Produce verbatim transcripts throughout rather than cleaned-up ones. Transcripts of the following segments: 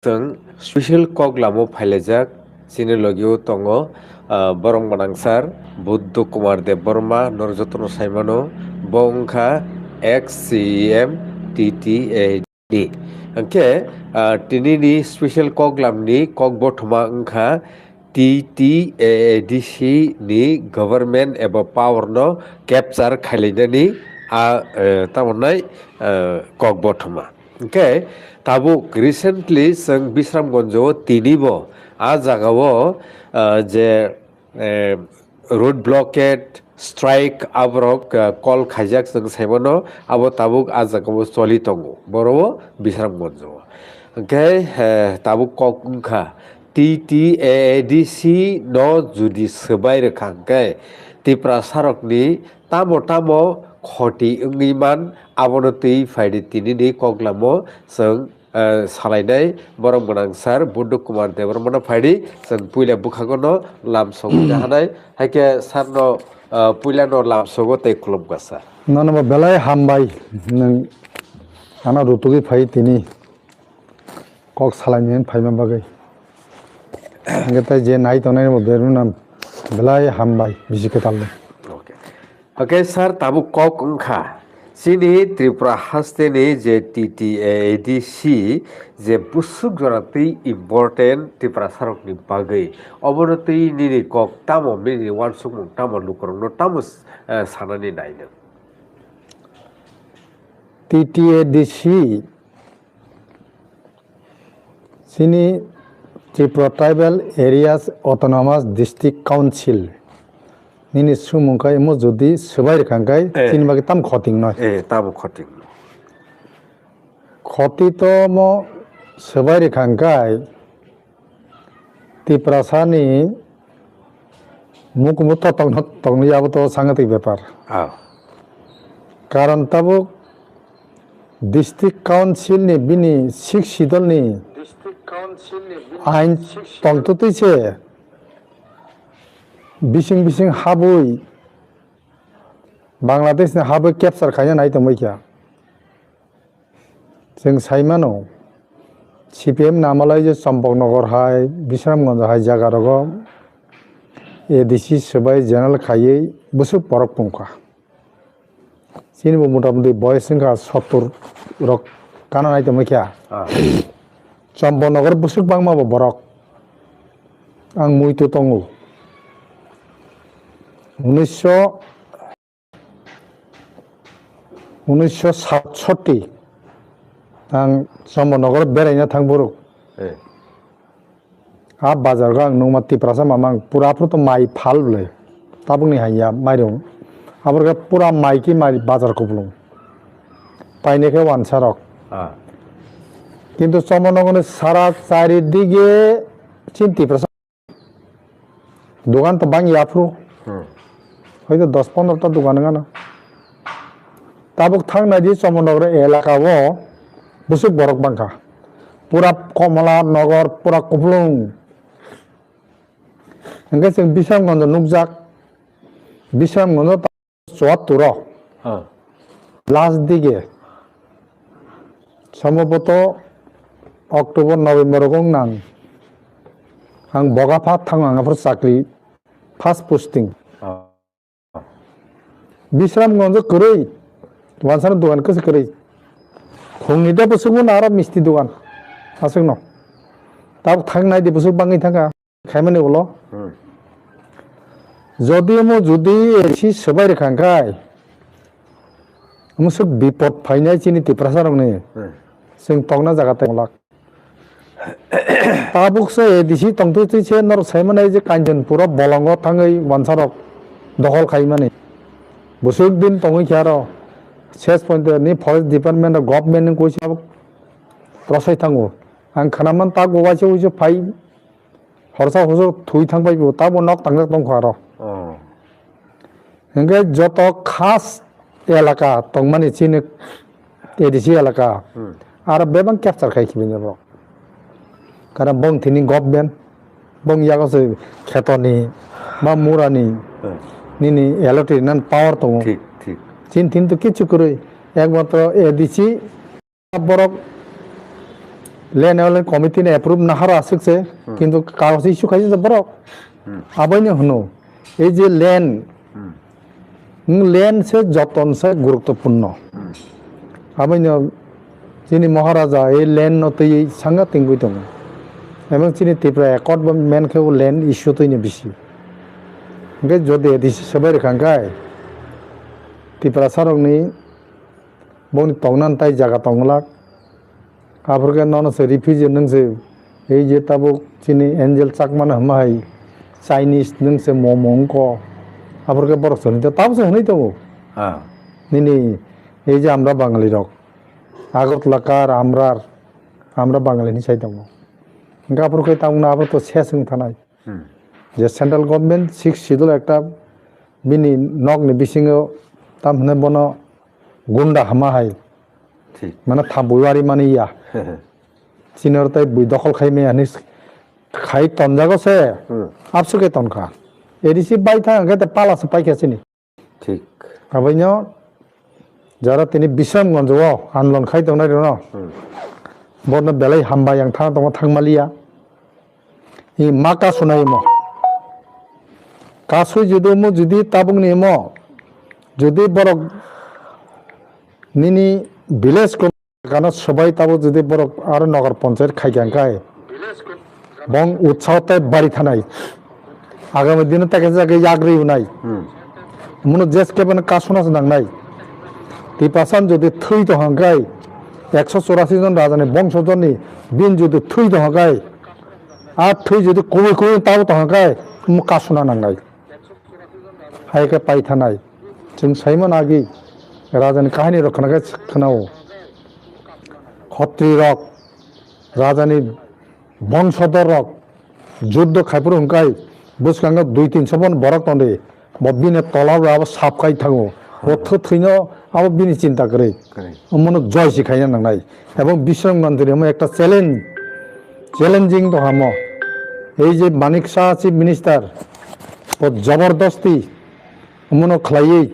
Chwng special kok lamo phailaijak, chini logio tongo, ah, borok gwnang sir Buddha Kumar Debbarma, norok jotono saimano, bo wngkha ex C E M T T A D. Hwnkhe, ah, tinini special kok lamni kok bothoma wngkha T T A A D C ni government eba power no capture khailainani a, eh, tamo nai, eh, kok bothoma. Hwnkhe tabuk recently chwng Bisramganj o tinibo a jagao, ah, je, eh, road blockade, strike aborok, ah, call khaijak chwng saimano, abo tabuk a jagao choli tongo, boro o Bisramganj o. Hwnkhe, eh, tabuk kok wngkha T T A A D C no jodi swbai rwkha hwnkhe Tiprasarokni tamo tamo khoti wngwi man, abono twi phaidi tinini koklamo chwng, eh, salainai borok gwnang sir Buddha Kumar Debbarmano phaidi chwng puila bwkhagono lamsok hanai, haikhe sir no, eh, puilano lamsogo tei khulumkha sir. Nono bo belai hambai, nwng ano rutugwi phai tini kok salaini phaima bagwi. Hwnkhe tei je nai tongnai bo beruna belai hambai bisi kwtal de. Okay. Okay, sir, tabuk kok wngkha. Chini Tripura hasteni je T T A A D C je busuk jora twi important Tiprasarokni bagwi. Obono twi nini kok tamo, nini uansukmung tamo, lukurokno tamo, eh, sanani nainw? T T A D C, chini Tripura Tribal Areas Autonomous District Council nini sumung khe mo jodi swbai rwkha hwnkhe, eh, chini bagwi tamo khoting noi. Eh, tamo khoting. Khoti to mo swbai rwkha hwnkhe, Tiprasani mukumu to tongno tongli abo to sangatik bepar. Ah. Karon tabuk District Council ni bini Sixth Schedule ni ain tongtwtwi se bising bising habwi Bangladesh ni habwi capture khaina nai tongbai kha. Chwng sai mano, C P M ni amalai je Champaknagar hai, Bisramganj hai jaga rogo A D C swbai general khaiwi bwswk borok pungkha. Chini bo mota moti boyes wngkha sottur rok kana nai tongmai kha. Ah. Champaknagar bwswk bangma bo borok. Ang muitu tongo. Unisho Unisho satsotti ang Champaknagar beraina thang borok. Eh. A bazar go ang nukma Tiprasa mama ang pura aphuru to mai phal bwle. Tabukni haiya mairung. Aboro khe pura mai ki mai bazar kupulung. Paine khe wansa rok. Ah. Kintu Champaknagar ni sara chari dige chin Tiprasa Dogan to bang ya phuru. Hmm. Hoito dos pondro ta dogan wngano. Tabuk thang nai di Champaknagar elaka o bwswk borok bangkha. Pura Komala Nagar, pura kupulung. Hwnkhe chwng Bisramganj nukjak. Bisramganj Chuatturo. Ah. Last dige. Sombhoboto October, November rogo wngnang. Ang boga phat thango ang aphuru chakri first posting. Ah. Bisramganjo kwrwi. Wansano dogan kwchwk kwrwi. Khungni de bwswkmano aro misti dogan. Aswkno. Tabuk thang nai di bwswk bangwi thangkha. Khaimani ulo. Hmm. Jodi omo jodi A D C swbai rwkha hwnkhe, omo swk bipot phainai chini Tiprasa rokni. Hmm. Chwng tongna jaga tei mulak. Tabuk se A D C tongtwi twi se norok saimanai je Kanchanpur o bolongo thangwi wansarok dokhol khaimani. Bwswk din tongwi khe aro ses point ni forest department o government ni kuisa rosai thango. Ang khanaman tak bo waisa waisa phai Horsa husuk thwi thang pai bo, tabo nok tangjak tongkha aro. Oh. Hingke joto khas elaka tongmani chini A D C elaka. Hmm. Aro bebak capture khai khibini bo. Karon bong thini government, bong yago se khetoni, ba murani, hmm, nini electric nan power tongo. Thik, thik. Chin thin to kichu kwrwi. Ekmatro A D C Borok Land Development Committee ni approve nahara aswk se, kintu kagoj issue khaisa se borok. Aboino hwno, ei je land, nwng land se joton se guruttopurno. Aboino chini Maharaja ei land no twiwi sanga tingwi tongo. Ebong chini Tripura accord bo main khe o land issue twino bisi. Hwnkhe jodi A D C swbai rwkha hwnkhe Tiprasa rokni bongni tongnan tai jaga tongglak. Aphuru khe nono se refugee nwng se, ei je tabuk chini Angel Chakma no hwnma hai Chinese nwng se momo wngkho. Aphuru khe borok se hwnwi tongo, tabuk se hwnwi tongo. Ah. Nini ei je amra Bangali rok, Agartala kar amrar, amra Bangali hinwi sai tongo. Hwnkhe aphuru khe tabuk no aphuru to ses wng thanai. Hmm. Je central government six schedule ekta bini nokni bisingo tam hwnwi bono gunda hama hai. Thik. Mane thabwi wari mani ya. Chini oro tei bui dokhol khai maya hinwi khai tonjago se. Hmm. Absu khe tonkha. A D C bai thang hwnkhe tei pala se paikha chini. Thik. Aboino jara tini Bisramganj o andolon khai tongnai rokno. Hmm. Borno belai hambai ang thang tongma thangmaliya. I ma kasunai mo. Kasui jodi mo jodi tabukni mo. Jodi borok nini village ko Kano sobai tabuk jodi borok aro nogar panchayat khai kha hwnkhe, bong utsaho tei bari thanai. Agami dino tei kaisa jagwi yagri unai. Hmm. Muno jeske bano kasuna se nangnai. Tipasan jodi thwi tong hwnkhe, ekso churasi jon rajani bongso jonni bin jodi thwi tong hwnkhe, a thwi jodi kubui kubui tabuk tong hwnkhe, omo kasuna nangnai. Hai khe pai thanai. Chwng saimano agi rajani kahini rok khna khe khna-o. Khotri rok, rajani bongsodor rok, juddo khai phuru hwnkhe bwskango dui tinso bon borok tongdi. Bo bini tola bo abo sap khai thango. Bo thwi thwino abo bini chinta kwrwi. Kwrwi. Omono joy si khaina nangnai. Ebong Bisram Mantri omo ekta challenge, challenging to hamo. Ei je Manik Saha Chief Minister, bo jobordosti omono khlaiwi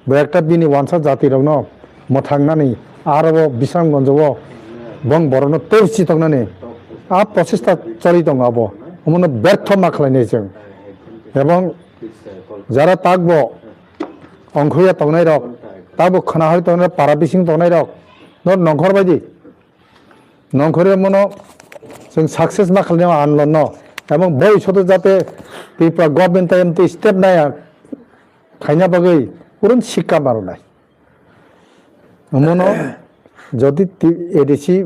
bo ekta bini wansa jati rokno mwthangnani aro bo Bisramganj o bong borokno tei chitoknani a prochesta choli tongo abo. Omono bertho ma khlainai chwng. Ebong jara takbo ongkhoya tongnai rok, takbo khna hai tongnai, para bising tongnai rok, no nongkhor bai di. Nongkhorwi omono chwng success ma khlainai o andolon no. Ebong boi soto jate Tripura government tai amtwi step naya khaina bagwi urun sikka ma rwnai. Omono jodi ti-, A D C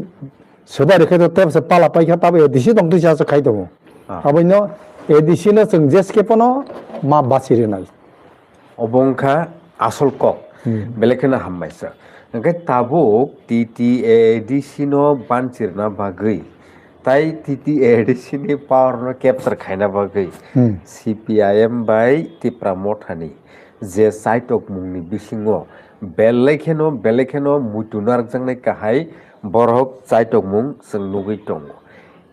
swbai rwkhe to tebsa pala paikha tabo A D C tongtwi se aswk khai tongo. Ah. Aboino A D C no chwng jeske pono ma basi rwnai. Obo wngkha asol kok. Hmm. Belai kheno hambaisa. Hwnkhe tabuk T T A D C no banchirna bagwi tai T T A D C ni power no capture khaina bagwi Hmm. C P I M bai Tipra Motha ni je chaitokmung ni bisingo belai kheno, belai kheno muitu narwkjaknai kahai borok chaitokmung chwng nugwi tongo.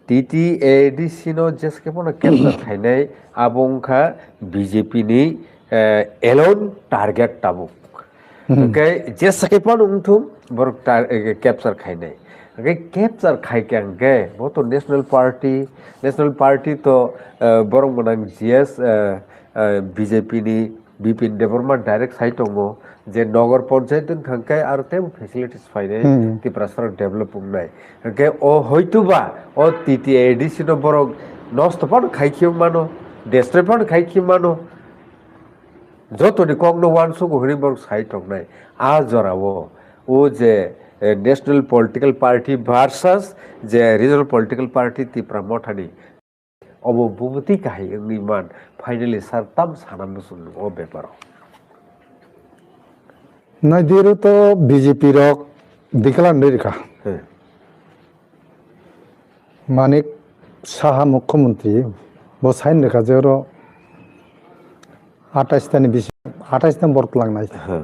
T T A D C no jeske pono capture khainai abo wngkha B J P ni, eh, alone target tabuk. Hmm. Hwnkhe jeske pono wngthum borok tar-, eh, capture khainai. Hwnkhe capture khaikha hwnkhe bo to national party, national party to, eh, borok gwnang G S, eh, eh, B J P ni Bipin Debbarma direct sai tongo je Nagar Panchayat wngkha hwnkhe aro teibo facilities phainai Hmm. Tiprasa rok develop wngnai. Hwnkhe o hoituba o T T A D C no borok nosto phano khai khio mano, destroy phano khai khio mano. Jotoni kokno uansugo hwnwi borok sai tongnai. A jorao o je, eh, National Political Party versus je Regional Political Party Tipra Mothani Obo bubutwi kahai wngwi man, finally sir tam sana muchung nung o beparo. Naidiro to B J P rok declare nai rikha. Hmm. Manik Saha Mukhyamantri bo sign rikha je oro atais ta ni bisi, atais ta borok twlangnai. Hmm.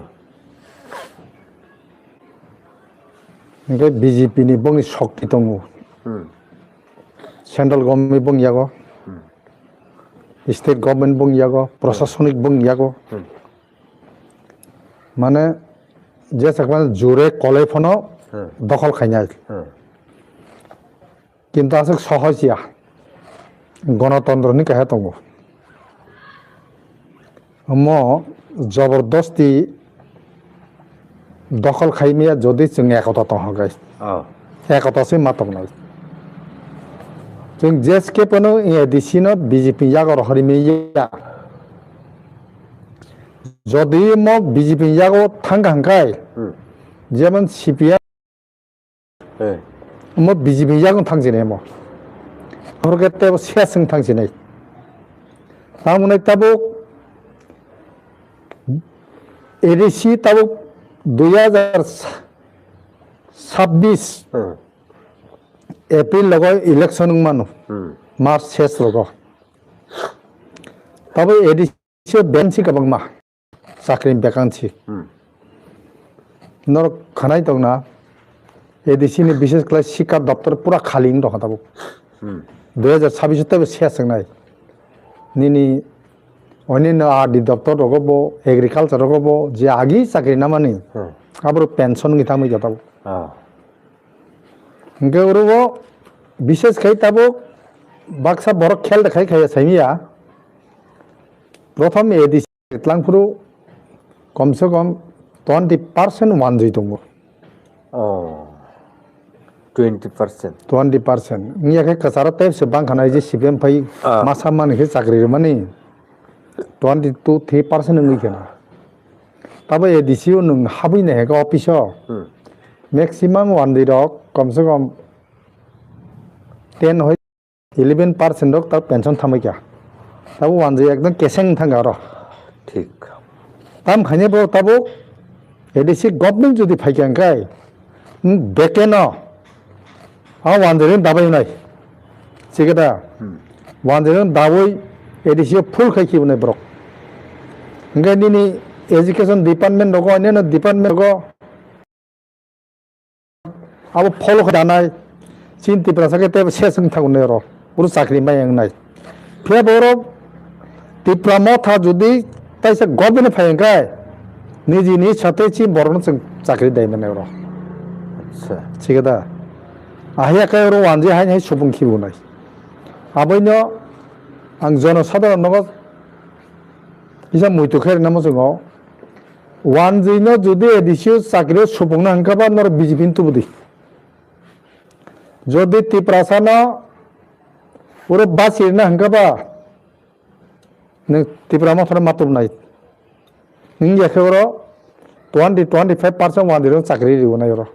Hingke B J P ni bongni shokti tongo. Hmm. Central government bong yago, Hmm. state government bong yago, proshashanik bong yago. Hmm. Mane, je sakmani jure kolai phano Hmm. dokhol khainai. Hmm. Kintu aswk sohoj ya, gonotontro ni kaisa tongo. Omo jobordosti dokhol khai maya, jodi chwng ekota tong hwnkhe. Oh. Ekota se ma tongnai. Chwng jeske pono A D C no B J P ni yago rohorwi maya. Jodi mo B J P ni yago thang kha hwnkhe, Hmm. jemon C P M Eh. Mo B J P ni yago thang sinai mo. Hor khe tebo se chwng thang sinai. Tamo nai tabuk A D C tabuk dui hajar sabbish Hmm. April logo election wng mano. Hmm. March ses logo. Tabuk A D C vacancy kwbangma. Chakri vacancy. Hmm. Norok khanai tongna A D C ni bishes khlai sikha doptor pura khali wng tongkha tabuk. Hmm. Dui hajar sabbish tebo se chwng nai. Nini onino R D doptor rogo bo, agriculture rogo bo, je agi chakri namani, Hmm. aboro pension wngwi tangwi kha tabuk. Ah. Hwnkhe oro bo bishes khai tabuk baksa borok khel de khai khaiya saimiya. Prothom A D C twlangphuru komse kom twenty percent wanjwi tongo. Oh, twenty percent. Twenty percent. Wngya khe kwcharo tei se bangkha nai je C P M phai Ah. masa mani khe chakri rwmani twenty two three percent wngwi kheno. Tabo A D C o nwng habwi nai khe office o Hmm. maximum wanjwi rok komse kom ten hoi eleven percent rok ta pension thamwi kha. Tabo wanjwi ekdom keseng thang aro. Thik. Tam khaine bo tabo A D C government jodi phai kha hwnkhe, hmm, bekeno a wanjwi dabai nai. Chikada Hmm. wanjwi dabai A D C o full khai khibnai borok. Hwnkhe nini education department rogo, onyanno department rogo, abo follow khe danai, chini Tiprasa khe tei ses wng thango nai oro, oro chakri mai wngnai. Phiya bo oro Tipra Motha jodi taisa government phai hwnkhe, nijini satwi chini borokno chwng chakri dai mannai oro. Acha. Chikada. Ahiya khe oro wanjwi haini hai supung khibu nai. Aboino ang jono sadharon nogo kisa muitu khe rwna muchungo. Wanjwino jodi A D C o chakri o supungna hwnkha ba norok B J P ni tubudi. Jodi Tiprasano oro bachirna hwnkha ba nwng Tipra Mothano ma tubunai. Wngya khe oro twenty, twenty five percent wanjwino chakri rwnai oro.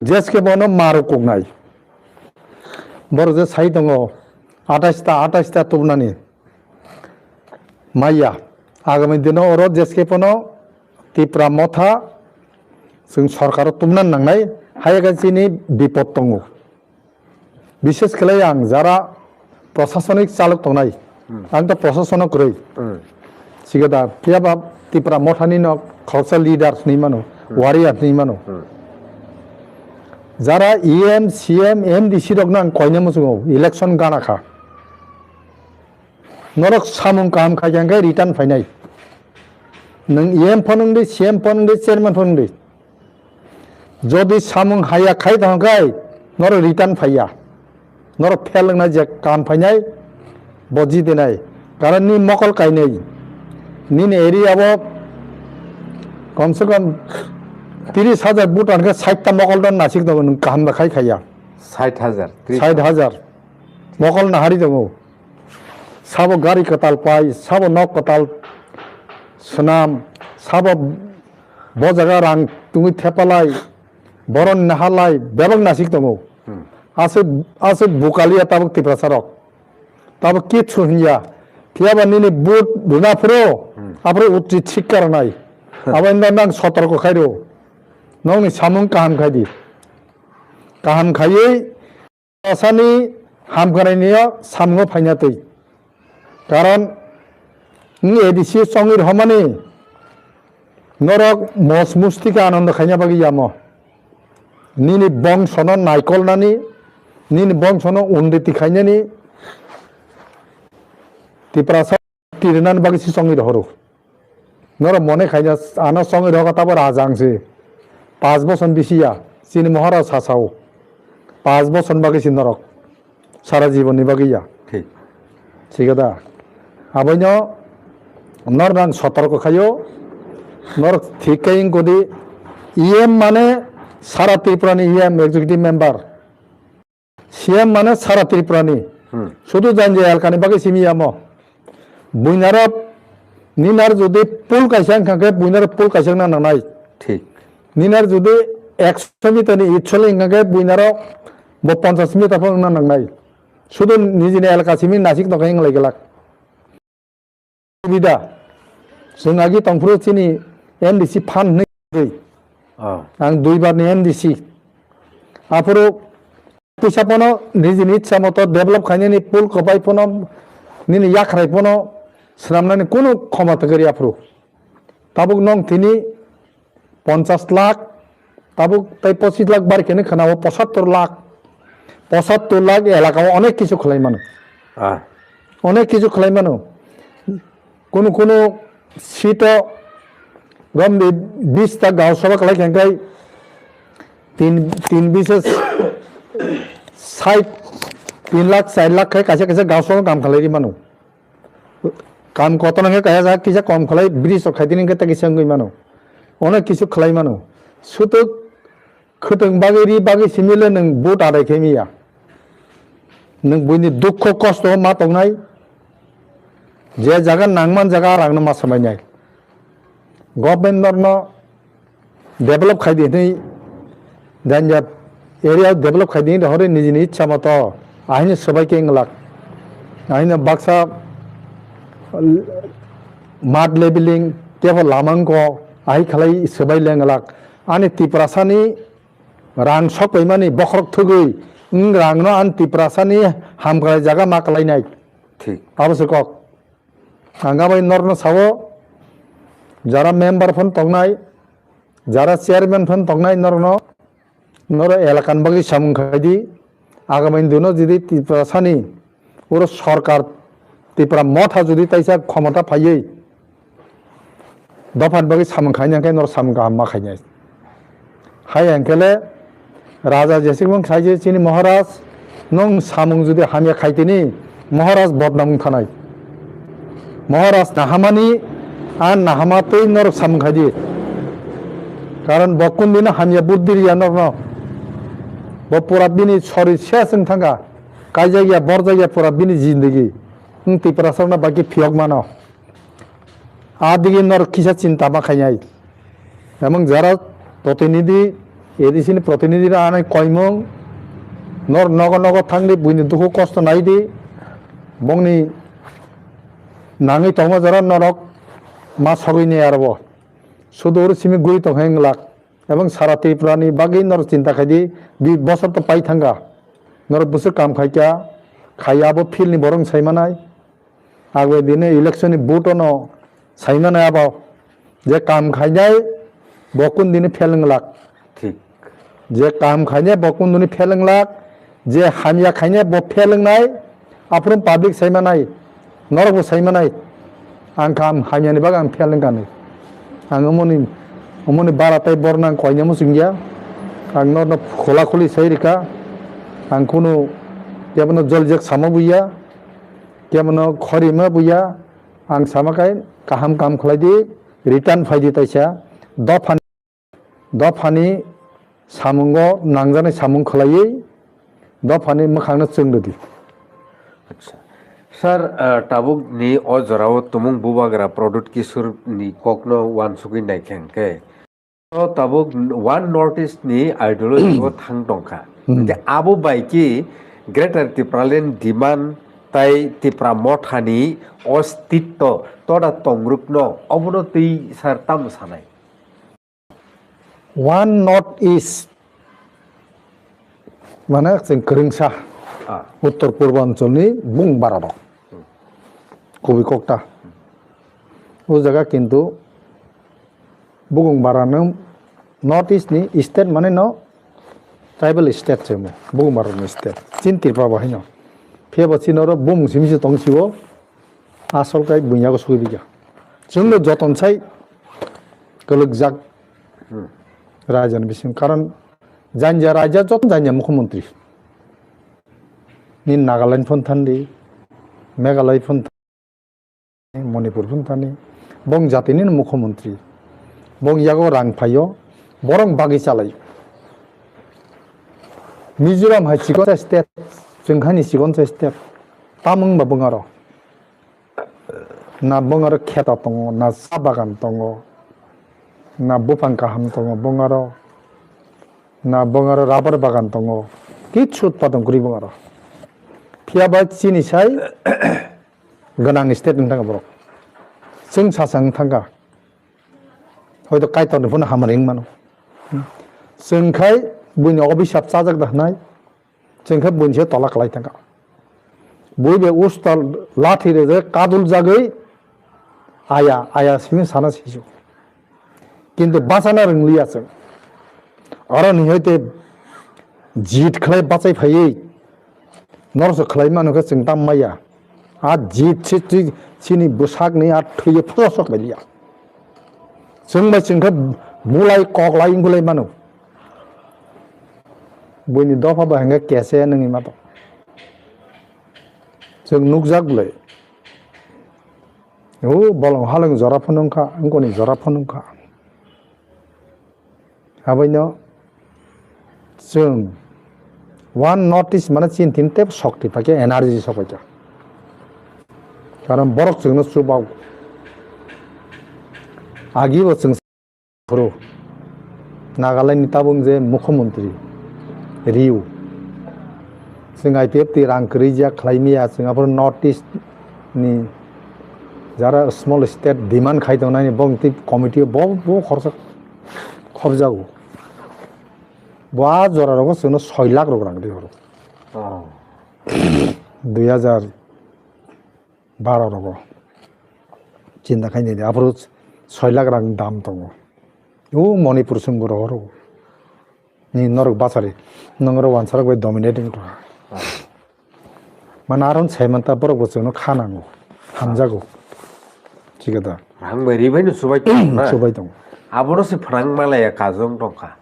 Jeske bono maro kuknai. Borok je sai tongo, atais ta, atais ta tubunani. Maya, agami dino oro jeske bono Tipra Motha chwng sorkaro tubuna nangnai, hai khe chini bipod tongo. Bishes khlai ang jara prosasonik chalok tongnai. Hmm. Ang to prosasono kwrwi. Hmm. Sikada, phiya ba Tipra Mothani no khoroksa leader hwnwi mano, Hmm. warrior hwnwi mano. Hmm. Jara E M, C M, M D C rokno ang koina muchungo, election gana kha. Norok samung kaham khai khe hwnkhe return phainai. Nwng E M phano wngdi, C M phano wngdi, chairman phano wngdi. Jodi samung haya khai tong khai, norok return phaiya. Norok fail wngna je kam phainai, bo jitinai. Karon ni mokol kainai. Nini area o kom se kom tiris hajar voter khe sait ta mokol don nasik tongo, nwng kaham da khai khaiya. Sait hajar, tiris Sait hajar. Mokol nahari tongo. Sabo gari kwtal pai, sabo nok kwtal swnam, sabo bo jaga rang tungwi thepalai, boron nahalai, bebak nasik tongo. Hmm. Aswk, aswk bukaliya tabuk Tiprasa rok. Tabuk kichu hinya. Phiyaba nini vote rwna phuru, Hmm. aphuru utri thik karanai. Abo wngkha nang sotorko khairo. Nokni samung kaham khai di. Kaham khaiwi asani hamkrai niyo samungo phaina twi. Karon wng A D C o chongwi rohormani norok mos musti khe anondo khaina bagwi yamo. Nini bongsono naikolnani, nini bongsono unnoti khainani Tiprasa tirinani bagwi se chongwi rohoro. Norok mone khaina ano chongwi rohorkha tabo raja wngse. Panch bochor bisi ya, chini mohara sasao. Pas bochor ni bagwi se norok. Sara jibon ni bagwi ya. Thik. Thik da. Aboino norno ang sotorko khaio. Norok thik khe wngkodi E M mane sara Tripura ni E M executive member. C M mane sara Tripura ni. Hmm. Sudu Jainjia elka ni bagwi simi yamo. Buinaro ninar jodi pool kaisa wngkha khe buinaro pool kaisa wngna nangnai. Thik. Ninar jodi ekso meter ni itsolai wngkha khe buinaro bo ponchas meter phano wngna nangnai. Sudu nijini elka simi nasik tongkha wng lai glak. Subida. Chwng agi tongphuru chini M D C fund hinwi. Ah. Ang dui bar ni M D C. Aphuru puisa phano nijini itsa moto develop khainani pool kwbai phano nini yakhrai phano swnamnani kunu khomota kwrwi aphuru. Tabuk nong tini ponchas lakh, tabuk tai pochis lakh bari khe khna o pochattor lakh. Pochattor lakh elaka o onek kichu khlai mano. Ah. Onek kichu khlai mano. Kunu kunu seat o romdi bis ta gaon sabha khlai khe khe tin, tin bis sait tin lakh, char lakh khe kaisa kaisa gaon sabha kam khlai ri mano. Kam kotor hwnkhe kaya jak kisa kom khlai bridge rok khaitini hwnkhe tei kisa wngwi mano. Ono kisu khlai mano. Sutuk khwtwng bagwi ri bagwi simi le nwng vote adai khe miya. Nwng buini dukho kosto ma tongnai. Je jaga nangman jaga rangno ma swmainai. Government norno develop khai di hinwi, janja area develop khai di hinwi hore nijini ichha moto ahini swbai khe wng glak. Ahini baksa mud leveling teibo lama wngkho, ahi khlai swbai le wng glak. Ani Tiprasani rang sok paimani bokhorok thwgwi wng rangno ani Tiprasani hamkrai jaga ma kwlainai. Thik. Abo se kok. Ang abai norno sao, jara member phano tongnai, jara chairman phano tongnai norno, noro elakan bagwi samung khai di. Agami dino jodi Tiprasani oro sorkar Tipra motha jodi taisa khomota phaiwi dophan bagwi samung khainai khe noro samung kaham ma khainai. Hai hwnkhe le Raja Jesik bang sai je chini Maharaj, nwng samung jodi hamya khai tini Maharaj bodnam wng thanai. Maharaj nahamani a nahama tei norok samung khai di. Karon bo kundino hamya buddhi riya norno. Bo pura bini sori ses wng thangkha. Kaijak ya, borjak ya pura bini jindagi. Wng Tiprasarokno baki phiyok mano. A digi nor kisa chinta ma khainai. Emang jara protinidhi, A D C ni protinidhi rok anai koimung, nor nogo nogo thangdi, buini dukhu kosto naidi, bongni nangwi tongma jara norok ma sogwi ni arbo. Sudur simi guri tong hai wng lak. Emang sara Tripura ni bagwi nor chinta khaidi, bi bosor to pai thangka. Nor busur kam khaikya, khaiya abo field ni borok sai manai. Agwe dine election ni vote ono saimano abo je kam khainai bo kun dini fail wng lak. Thik. Je kam khainai bo kun dini fail wng lak, je hamya khainai bo fail wng nai, aphuru public saimanai, norok bo saimanai, ang kam hamya ni bagwi ang fail wng kani. Ang omoni, omoni bara tai borna ang koina muchungya, ang norno khola kholi sai rika, ang kunu kebono joljak sama buya. Kebono khorima buya, ang sama khe kaham kam khlai di, return phai di taisa, dophani, dophani samungo nangjaknai samung khlaiwi, dophani mwkhangno chwng rwdi. Acha. Sir, ah, tabuk ni o jorao tumung bubagra Pradyut Kishore ni kokno uansugwi naikha hwnkhe, O tabuk One North East ni ideology o thang tongkha. Hmm. Hingke abo bai ki Greater Tipraland demand tai Tipra Motha ni ostitto toda tongrukno obono twi sir tamo sanai? One North East mane chwng kwrwngsa. Ah. Uttor Purbanchal ni bung bara rok. Hmm. Kubui kokta. O jaga kintu Bukung bara no North East ni state mane no tribal state se mo. Bukung bara ni state. Chin Tripura bo haino. Phiya bo chini oro bumung simi se tong sibo. Asol kai bunya go sugui bigya. Chwng no joton sai kwlwk jak. Hmm. Raja ni bising. Karon janja raja joton janja mukhyamantri. Nini Nagaland phone thani, Meghalaya phone thani, Manipur phone thani. Bong jatini mukhyamantri. Bong yago rang phaio, borok bagwi chalai. Mizoram hai chikon state, chwng hani chikon state. Tamung ba bung aro. Na bung aro kheto tongo, na cha bagan tongo, na buphang kaham tongo bung aro, na bung aro rubber bagan tongo. Kichu utpadon kwrwi bung aro. Phiya ba chini sai gwnang state wng thangkha borok. Chwng sasa wng thangkha. Hoito Kaitorni phano hamari wng mano. Chwng khai buini obisap chajak da hwnai. Chwng khe buini se tola kwlai thangkha. Bui bai usta lathi rwjak kadul jagwi aya, aya simi sana sisu. Kintu bachana rwngliya chwng. Oro ni hoite jit khlai bachai phaiwi norso khlai mano khe chwng tam maya. A jit se twi chini bwsakni a thwiyo phosok lailiya. Chwng bai chwng khe bulai koklai wngulai mano. Buini dopha bai hwnkhe kese nungwi ma tong. Chwng nukjak bwlai. O bolong haleng jora phano wngkha, wngkoni jora phano wngkha. Aboino chwng one notice mane chini thim tei shokti paikha, energy sok paikha. Karon borok chwngno chubao. Agibo chwng phuru Nagaland ni tabuk je mukhyamantri Riu. Chwng I P F T rang kwrwi jak khlai maya, chwng aphuru North East ni jara small state demand khai tongnani bong tei committee bo, bo khorsa khobjago. Bo a jora rogo chwngno soi lakh rok rang ri horo. Oh. Dui hajar baro rogo. Chinta khai nai di, aphuru soi lakh rang dam tongo. O Manipur chwng bo rohoro. Ni norok bachari, norok wansarok bai dominating tongkha. Mane aron sai manta borok bo chwngno kha nango, hamjago. Thik da. Rang bai ri bai no chubai tong na. Chubai tong. Abono se phrang malaya kajong tongkha.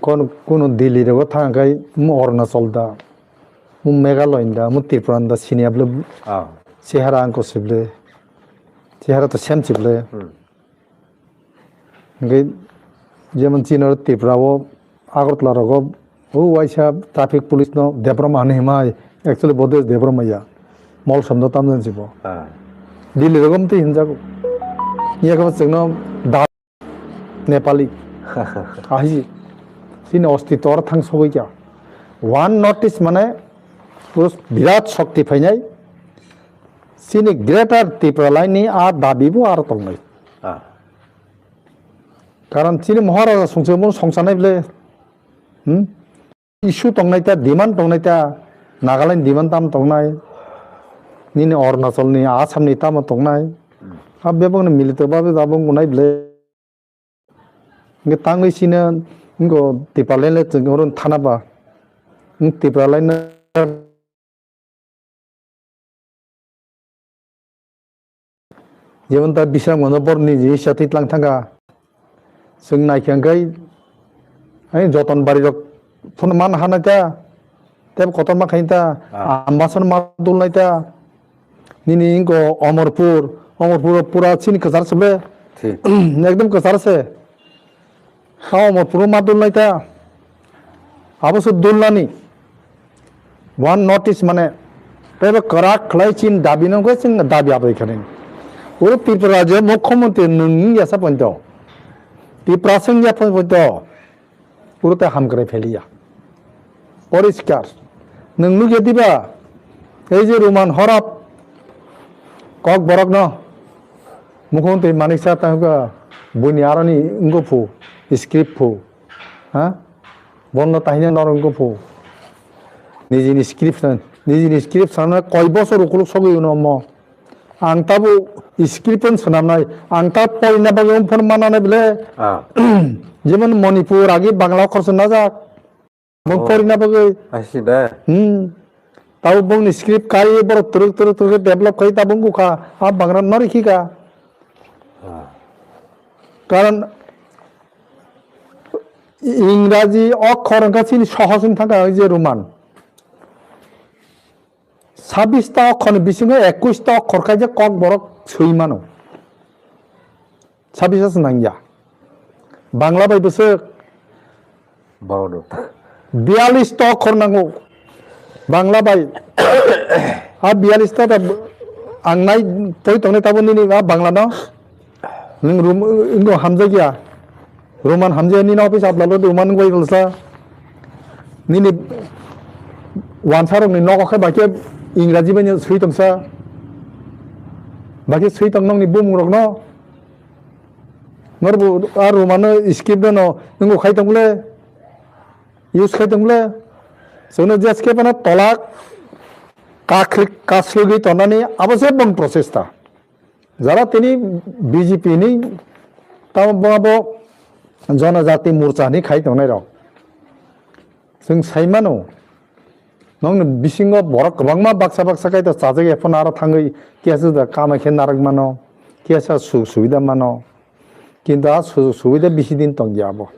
Kon kuno Delhi rogo thang khai mo Arunachal da, mo Meghalaya da, mo Tripura da sini able. Ah. Chehara angko sible. Chehara to sem sible. Hmm. Hingke jemon chini oro Tripura o Agartala rogo o waisa traffic police no Debbarma hinwi himai, actually bodo Debbarma ya, Molsom do tamjani se bo. Ah. Delhi rogo mtwi hinjago. Yakama chwngno da Nepali. Ahiji. Chini ostitw oro thang sogwi kya. One notice mane puro birat shokti phainai. Chini Greater Tripura line ni a dabi bo aro tongnai. Ah. Karon chini Maharaja songse mun songsanai ble. Hmm? Issue tongnai ta, demand tongnai ta, Nagaland demand tam tongnai. Nini Arunachal ni, Assam ni tamo tongnai. Hmm. A bebak ni milito babe abo ngunai ble. Hingke tangwi sino, hingko Tipraland le chwng oro thana ba. Hing Tipraland no jemon ta bisang mano bor ni jisa twi tlang thangka. Chwng naikha hingke, ai joton bari rok phano man hana ta. Tei kotorma khainta, ah, Ambasano ma dulnaita. Nini inko Omorpur, Omorpur pura chini kwchar se ble. Thik. Ekdom kwchar se. Ha Omorpur ma dulnaita. Abo se dulnani. One notice mane. Tei bo kwrak khlai chin dabi no khe chwng dabi abai khani. Oro Tripura je mukhyamantri nwng yasa ponto. Tripura sing ya ponto. Uro tei hamkrai pheliya. Poriskar. Nwng nukya diba? Ei je Roman horap kok borokno mukhung twi maniksa tangkha buini aroni wngkha phu, script phu. Ha? Bono tahina nor wngkha phu. Nijini script, nijini script sana koi bosor ukuluk sogwi uno mo. Ang tabo script pon swnamnai, ang ta porina bagwi phone mananai bile. Ah. Jemon Manipur agi Bangla khorsa najak. Bong, oh, porina bagwi. Asi da. Hmm. Tabo bongni script kai borok turuk turuk turuk develop kai tabung bukha. A Bangla nori khika. Ah. Karon Ingraji okhor wngkha chini sohos wng thangkha je Roman. Sabbish ta okhorni bisingo ekkuish ta okhor kaijak kokborok swi mano. Sabbish ta se nangya. Bangla bai bwswk Barono. Biyalish ta okhor nango. Bangla bai. A biyalish ta da ang nai poi tongnai tabo nini a Bangla no. Nwng rum, nwng hamjakya. Roman hamjakya nini office ablalo Roman wng bai rwlsa. Nini wansarokni nogo khe bai khe Ingraji bai swi tongsa. Bai khe swi tong nokni bumungrokno. Norbo a Romano script no nwng khai tong le. Use khai tong le. Sono je script no tolak kakhrik kaslugwi tonani abo se bong process ta. Jara tini B J P ni tamo bo abo Janajati Morcha ni khai tongnai rok. Chwng sai mano, nokni bisingo borok kwbangma baksa baksa kaitor chajak ya phano aro thangwi kisa da kamai khe narwk mano, kisa sujog subida mano. Kintu a sujog subida bisi din tong ya abo.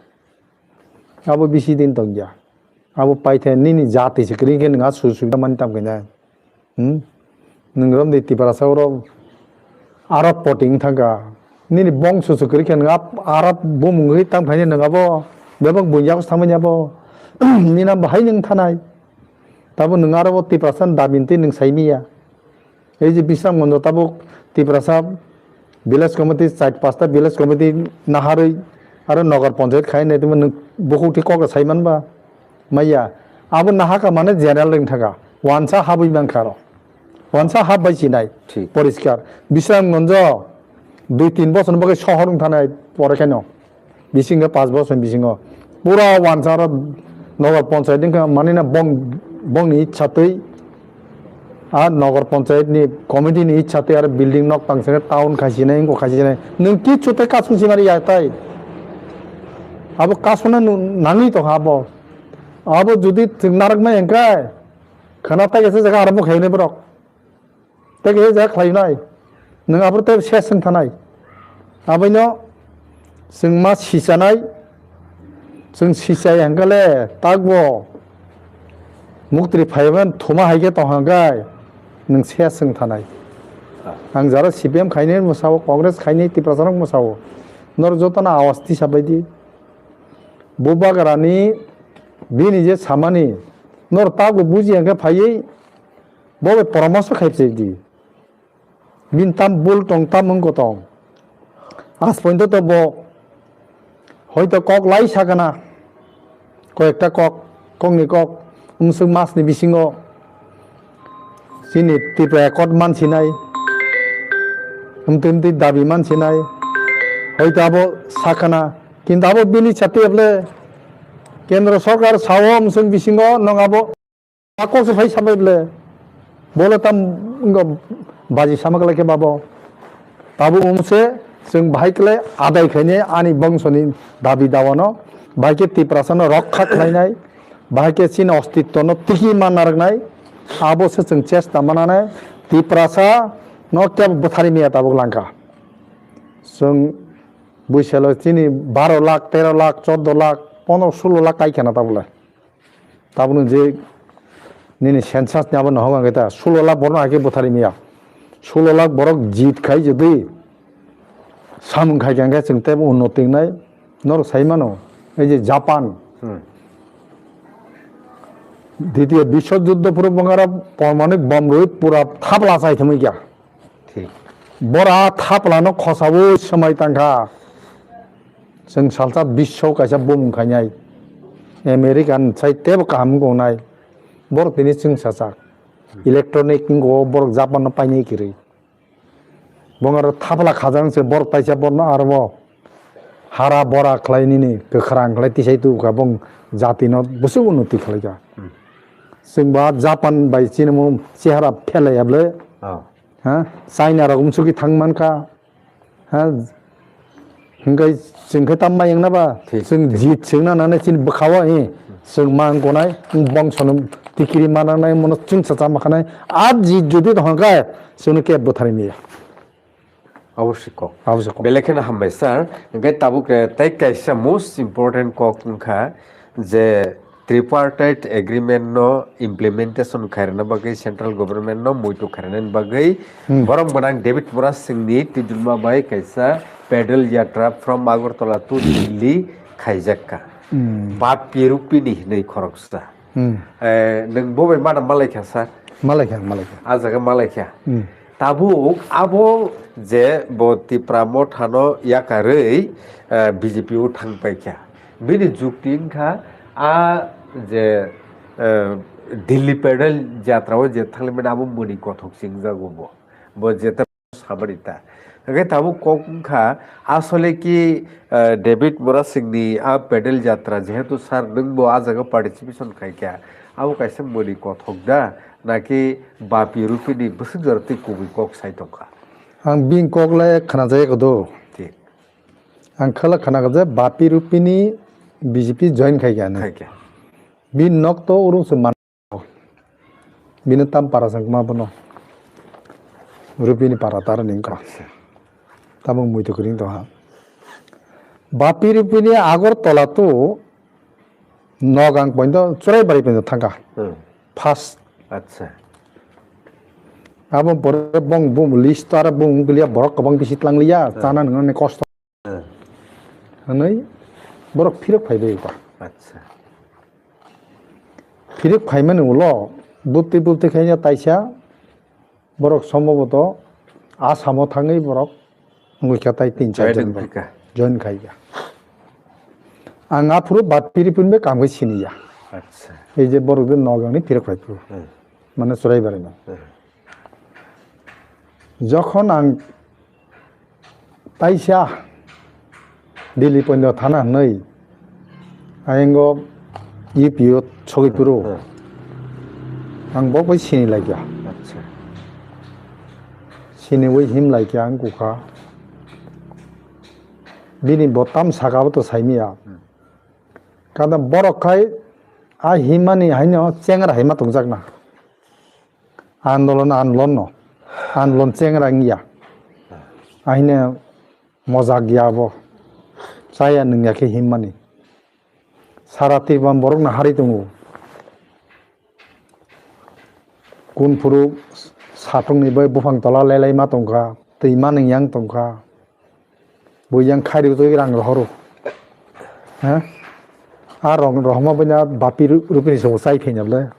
Abo bisi din tong ya. Abo paithe nini jati se kwrwi khe nwng a sujog subida mani tam khe nai. Hmm? Nwng romdi Tiprasa oro aro poting thangka. Nini bongso se kwrwi khe nwng ap-, arap bumung ri tang phaini nwng abo bebak buiya ko thangmani abo. Nini abo hai nwng thanai. Tabo nwng aro bo Tiprasa ni dabi twi nwng saimiya. Ei je Bisramganjo tabuk Tiprasa village committee, char pasta village committee naharwi aro Nagar Panchayat khai nai tongma nwng bukhuk twi kok sai manba. Maya, abo nahaka mane general ring thaka. Wansa habwi mankha ro. Wansa hab bai sinai. Thik. Poriskar. Bisramganjo dui tin bosor bagwi sohor wng thanai pore khaino. Bisingo pas bosor bisingo. Pura wansa ro Nagar Panchayat wngkha manina bong, bongni ichha twi. A Nagar Panchayat ni committee ni ichha twi aro building nok tang sene town khai sinai, wngkha khai sinai. Nwng kichu tei kasung simari ya tai. Abo kasuna nangwi tongkha abo. Abo jodi thwng narwknai hwnkhe, khwna tai kaisa jaga arombo khainai borok. Tai kaisa jaga khlainai. Nwng abo tei ses wng thanai. Aboino chwng ma sichanai. Chwng sichai hwnkhe le takbo muktri phaiban thuma hai khe tong hwnkhe nwng ses wng thanai. Ang jara C P M khainai mwsao, Congress khainai, Tiprasa rok mwsao. Norok jotono awas tisa baidi. Bubagra ni bini je samani, nor tabuk buji hwnkhe phaiwi bo bai poramoso khai phaidi. Bini tam bul tong, tam wngkho tong. As pointo to bo hoito kok lai sakana, koyekta kok, kokni kok, wngsuk masni bisingo chini Tripura Accord mansinai, wngtwi wngtwi dabi mansinai, hoito abo sakana, kintu abo bini chati able Kendra Sorkar sao wngsuk bisingo nwng abo a kok se phai samai ble, bole tam wngkha baji sama khlai khe babo. Tabuk wngse chwng bahai khlai adai khainai ani bongsoni dabi dawano, bahai khe Tiprasano rokha khlainai, bahai khe chini ostitwno tiki man narwknai, abo se chwng chesta mananai. Tiprasano kebo bwthari miya tabuk langkha. Chwng buisalo chini baro lakh, tero lakh, chordo lakh, pondro, sulo lakh kai khana tabule. Tabukno je nini census ni abo nohok ang ta sulo lakh borok no hai khe bwthari miya. Sulo lakh borok jit khai jodi samung khai khe chwng tebo unnoti wngnai norok sai mano. Ei je Japan, Hmm. Ditiyo Biswa Juddho phuru bongara pormanik bomb rwi pura thapla chai thumui kya. Thik. Bora thaplano khosaui swmai tangkha. Chwng salsa biswo kaisa bumung khainai. American sai tebo kaham wngnai. Borok tini chwng sachak. Electronic wngkho borok Japan no painai kwrwi. Bongaro thapla khajang se borok taisa borno arbo hara bora khlai nini kwkhrang khlai tisai tubukha bong jati no bwswk unnoti khlaikha. Chwng ba Japan bai chini mo chehara phelai able. Oh. Ha, China rok umsuki thang mankha. Ha, hingkai chwng khe tam bai wngna ba? Thik, chwng thik. Jit chwngna nane chini bwkhao, eh, chwng ma wngkonai, wng bongsono tikiri mananai, mono chwngsa chama khanai. A jit jodi tongkha khe, chwngno kebo bwthari miya. Oboswk kok. Oboswk kok. Belai kheno hambai, sir. Hingke tabuk, eh, tei kaisa most important kok wngkha je Tripartite Agreement no implementation khairina bagwi central government no muitu khairina bagwi Hmm. borom gwnang David Murasing ni twijlma bai kaisa pedal yatra from Agartala to Delhi khaijakka. Hmm. Bapirupini hinwi khoroksa. Hmm. Eh, nwng bo bai mana malaikha, sir? Malaikha, malaikha. A jaga malaikha. Hmm. Tabuk abo je bo Tipra Mothano yakarwi, eh, B J P o thangpaikha. Bini jukti wngkha, a je, eh, Delhi Pedal Jatra o je thanglaimani abo muni kothok chengjago bo. Bo je samani ta. Hingke tabuk kok wngkha, asole ki, eh, David Murasing ni a pedal jatra, jehetu sir nwng bo a jaga participation khaikha, abo kaisa muni kothok da, naki bapi rupi ni bwswk jora twi kubui kok sai tongkha? Ang bini kok le khna jaya kodo. Thik. Ang khala khna kha je bapi rupi ni B J P join khaikha hinwi. Khaikha. Bini nok to urung se man. Bini tam para sang ma bono. Rupini para tar ning ko. Acha. Tamo mui to kring to ha. Bapi Rupini Agartala to Nogang pointo Churaibari pointo thangka. Hmm. First. Acha. Abo pore bong bum list to aro bung glia borok kobang bisi tlang lia. Hmm. Chana nang ni kosto. Hmm. Hwnwi borok phirok phaibai ba. Acha. Phirok phaimani ulo bupti bupti khaina taisa borok somboboto Asamo thangwi borok wngwi kha tai tin char jon borok. Join khai kha. Ang aphuru bat piri pun be kam khai siniya. Acha. Ei je borok de Nogangni phirok phai phuru. Hmm. Mane Churaibari no. Hmm. Jokhon ang taisa Delhi poino thana hwnwi, ayang o U P o sogwi phuru. Hmm. Ang bo bai sini laikya. Acha. Siniwi him laikya ang kukha. Bini bo tam saka bo to saimiya. Hmm. Kada borok khai a himani haino chengra haima tongjakna. Andolon, andolon no. Andolon chengra wngya. Ahine mojak ya bo. Chaya nungya khe himmani. Sara Tripura borok no hari tongo. Kun phuru satung ni bai buphang tola lelai ma tongkha, twi manung yang tongkha. Bo yang khairi twi rang rohoro. Ha? A rong rohma banya bapi ru-, rupini sobo chai phenya le.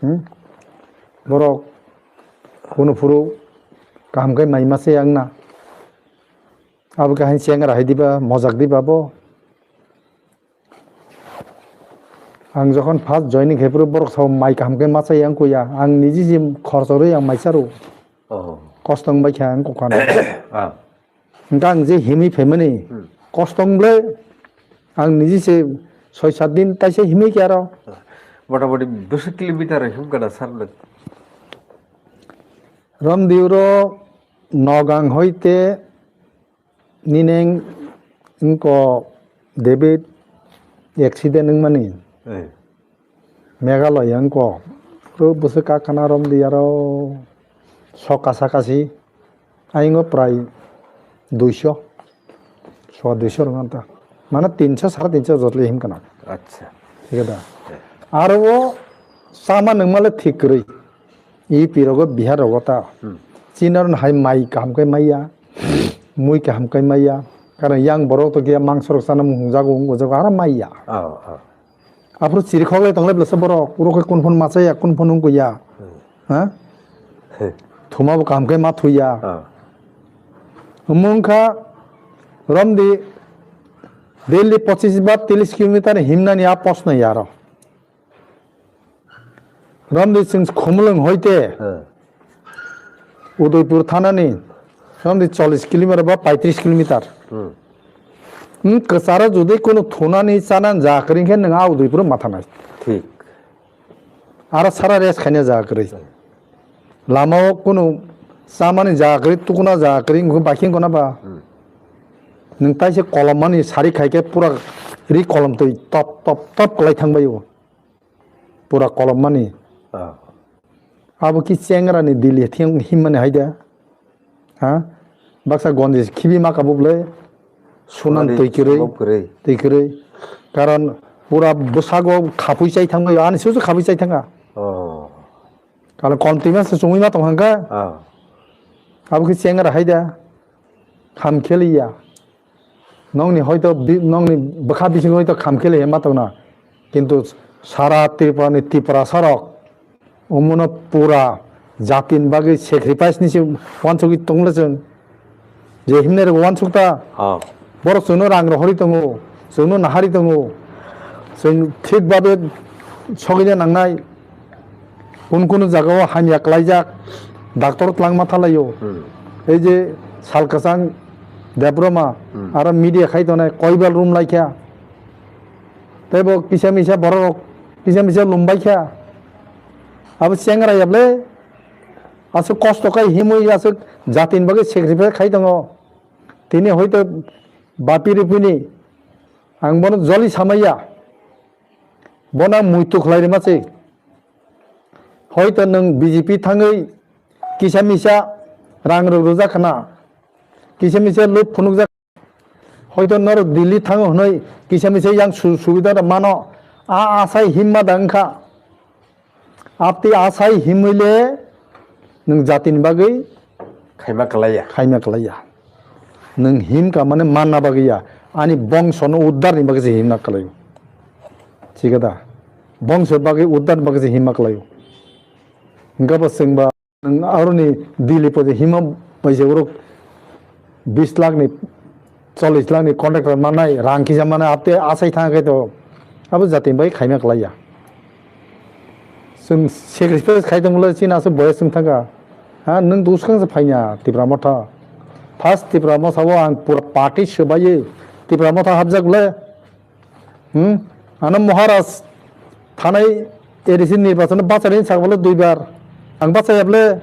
Hmm? Borok kuno phuru kaham kai mai mase yang na. Abo kaham chengra hai diba, mojak diba bo. Ang jokhon first joining khe phuru borok sao mai kaham khe ma chaya wng kuya. Ang niji je khorchorwi ang mai charo. Oh. Kosto wng bai kha ang kokano. Ah. Hingke ang je himwi phaimani, hmm, kosto wng ble ang niji se soi sat din taisa himwi khe aro. Motamoti bwswk kilometer himkha na sir nwng? Romdiu ro Nogang hoite Nini wngko David accident wngmani. Eh. Meghalaya wngko. Ro bwswk kakhana romdi aro soka sakasi. Ayingo prai duiso. Soa duiso rwnganta. Mane tinso, sare tinso jotli himkana. Acha. Thik da. Eh. Aro o sama nangmale thik kwrwi. E P rogo Bihar rogo ta. Hmm. Chini aro hai mai kaham khe maiya. Mui kaham khe maiya. Karon yang borok to kiya mangso rok sana mung jago, wng jago, hara maiya. Oh, oh. Aphuru chiri khok lai tong lai blasa borok. Uro khe kun phun ma chaya, kun phun wng kuya. Hmm. Ha? He. Thuma bo kaham khe ma thuya. Oh. Wng kha romdi Delhi pochis ba tris kilometer himnani a post na yaro. Romdi chwng Khumulwng hoite, hmm, Udaipur thanani romdi chollish kilometer ba paitris kilometer. Hmm. Hmm, kwcharo jodi kunu thunani chanani jaga kwrwi khe nwng a Udaipur ma thanai. Thik. Aro sara rest khaina jaga kwrwi. Hmm. Lamao kunu chamani jaga kwrwi, tukuna jaga kwrwi, wngkhe baikhe wngkona ba? Hmm. Nwng taise kolommani sari khaikhe pura ri kolomtwi top top top kwlai thangbaio. Pura kolommani. Ah. Abo ki chengrani dili thing himmani haida. Ha? Baksa gonji khibi ma kabuk le sunan twi kwrwi. Sunan twi kwrwi. Twi kwrwi. Karon Pura bwsago khapui chai thangbai, ani susu khapui chai thanga. Oh. Kala kon tima se chumui ma tong hangka. Ah. Abo khe chengra hai da. Kham kheliya. Nongni hoito bi-, nongni bwkha bising hoito kham kheli he ma tongna. Kintu sara Tripura ni Tiprasa rok omono pura jatin bagwi sacrifice ni se wansugwi tongla chwng. Je himnai rok wansuk ta. Ah. Borok chwngno rang rohorwi tongo, chwngno nahari tongo. Chwng thik babe sogwina nangnai. Kun kun jagao hamya klaijak, doctor twlangma thalaio. Hmm. Ei je sal kwchang Debroma, hmm, aro media khai tongnai koibel room laikha. Tei bo kisa misa borok rok kisa misa lumbai kha. Abo chengra yable aswk kosto khai himwi aswk jatin bagwi sacrifice khai tongo. Tini hoito bapi ripini ang bono joli samaya. Bono ang muitu khlai rima se. Hoito nwng B J P thangwi kisa misa rang rok rwjak khna. Kisa misa luk phunukjak. Hoito norok Delhi thango hwnwi kisa misa yang su-, subida rok mano. A asai himma da wngkha. Abtwi asai himwi le nwng jatini bagwi khaima kwlaiya. Khaima kwlaiya. Nwng himka mane manna bagwi ya. Ani bongsono uddarni bagwi se himna kwlaio. Thik da? Bongso bagwi uddarni bagwi se himma kwlaio. Hingkhe bo chwngba nwng aroni Delhi poje himma bai se uruk bis lakh ni, chollish lakh ni contractor manai, rang kisa manai, apte asai thang khe to abo jati bai khaima kwlaiya. Chwng sacrifice khai tongmole chini aswk boyes wng thangkha. Ha, nwng to swkang se phaina Tipra Motha. First Tipra Motha o ang pura party swbaiwi Tipra Motha hapjak le. Hmm? Ano Maharaj thanai A D C nirbachon bachari sakbole duibar. Ang bachayable